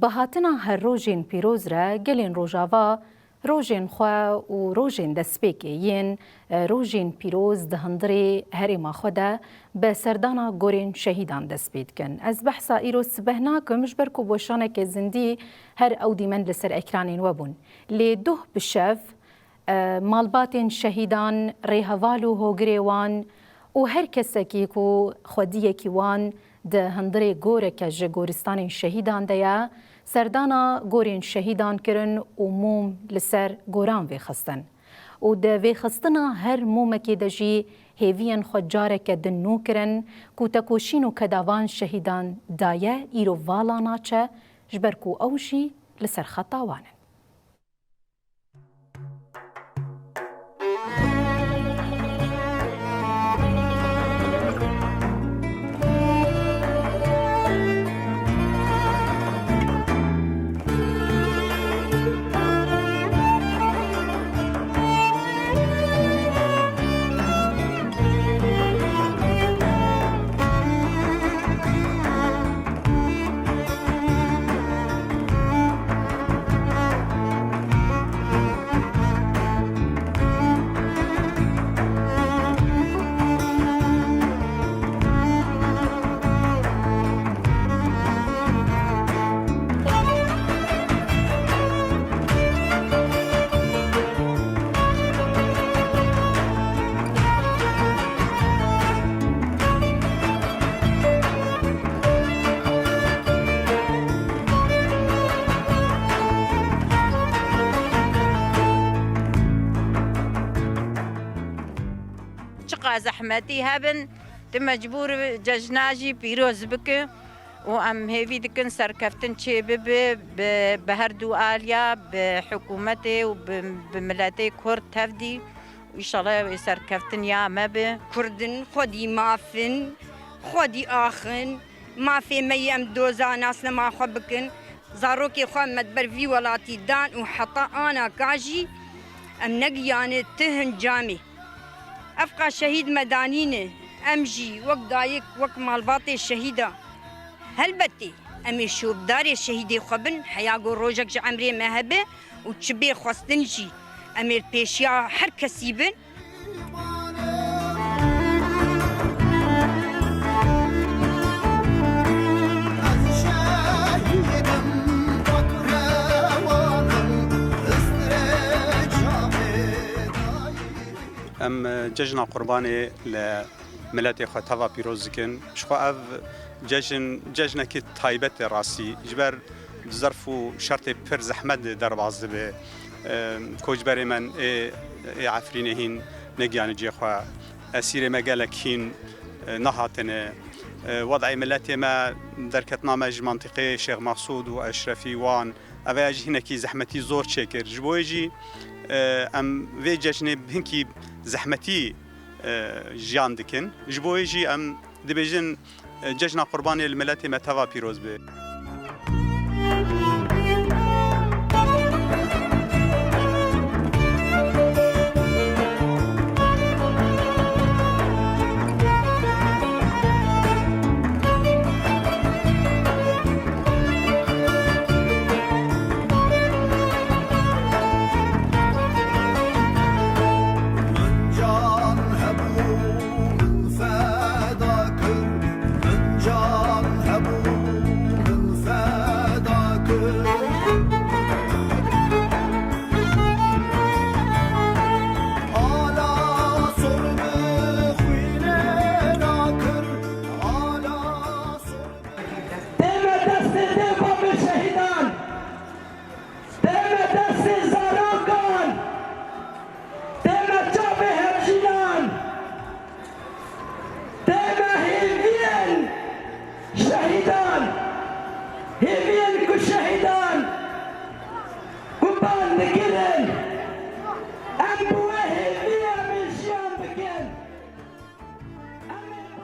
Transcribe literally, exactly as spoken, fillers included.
Bi hatina her rojên pîroz re gelên Rojava rojên xwe û rojên destpêkê yên, e, rojên pîroz di hundirê herêma xwe de bi serdana gorên şehîdan dest pê dikin. Ez behsa îro sibeh nakim, ji ber ku bi weşaneke zindî her ew dîmen li ser ekranên we bûn. Lê doh bi şev, e, malbatên şehîdan, rêheval û hogirê wan û her kesekî ku xwediyekî wan di hundirê goreke ji goristanên şehîdan de ye, serdana gorên şehîdan kirin û mûm li ser goran vêxistin. Û di vêxistina her mûmekê de jî hêviyên xwe careke din nû kirin ku tekoşîn û keda van şehîdan daye, îro vala naçe, ji ber ku ew jî li ser xeta wan in. Çiqa zehmetî hebin, tu mecbûr cejna jî pîroz bike û em hêvî dikin serkeftin çê bibe bi, bi her du aliya, bi hikûmetê û bi, bi miletê Kurd tevdî. Înşallah wê serkeftin ya me be. Kurd in, xwedî maf in, xwedî ax in. Mafê me yê em doza nasnema xwe bikin. Zarokê xwe me di ber vî welatî dan û heta ana ka jî em negiyane ti hin camê. Ev qa şehîd me danîne, em jî wek dayik, wek malbatê şehîda, helbetî em ê şopdarê şehîdê xwe bin, heya ku rojek ji emrê me hebe û çi bê xwestin jî, em ê pêşiya her kesî bin. Em, e, cejna Qurbanê li miletê xwe teva pîroz dikin. Ji xwe ev cejn, cejnekî taybet e rastî. Ji ber zerf û şertê pir zehmet de derbas dibe. E, koçberê me ê, ê Efrînê hîn negiyane cihê xwe. Esîrê me gelek hîn, e, nehatine. E, wed'ê miletê me, derketina me ji mantîqê Şêx Mexsûd û Eşrefî wan, ev ya jî hinekî zehmetî zor çêkir. Ji bo wê jî, e, em vê cejnê bi hinkî zehmetî, e, jiyan dikin. Ji bo wê jî em dibêjin, e, cejna Qurbanê li miletê me teva pîroz be.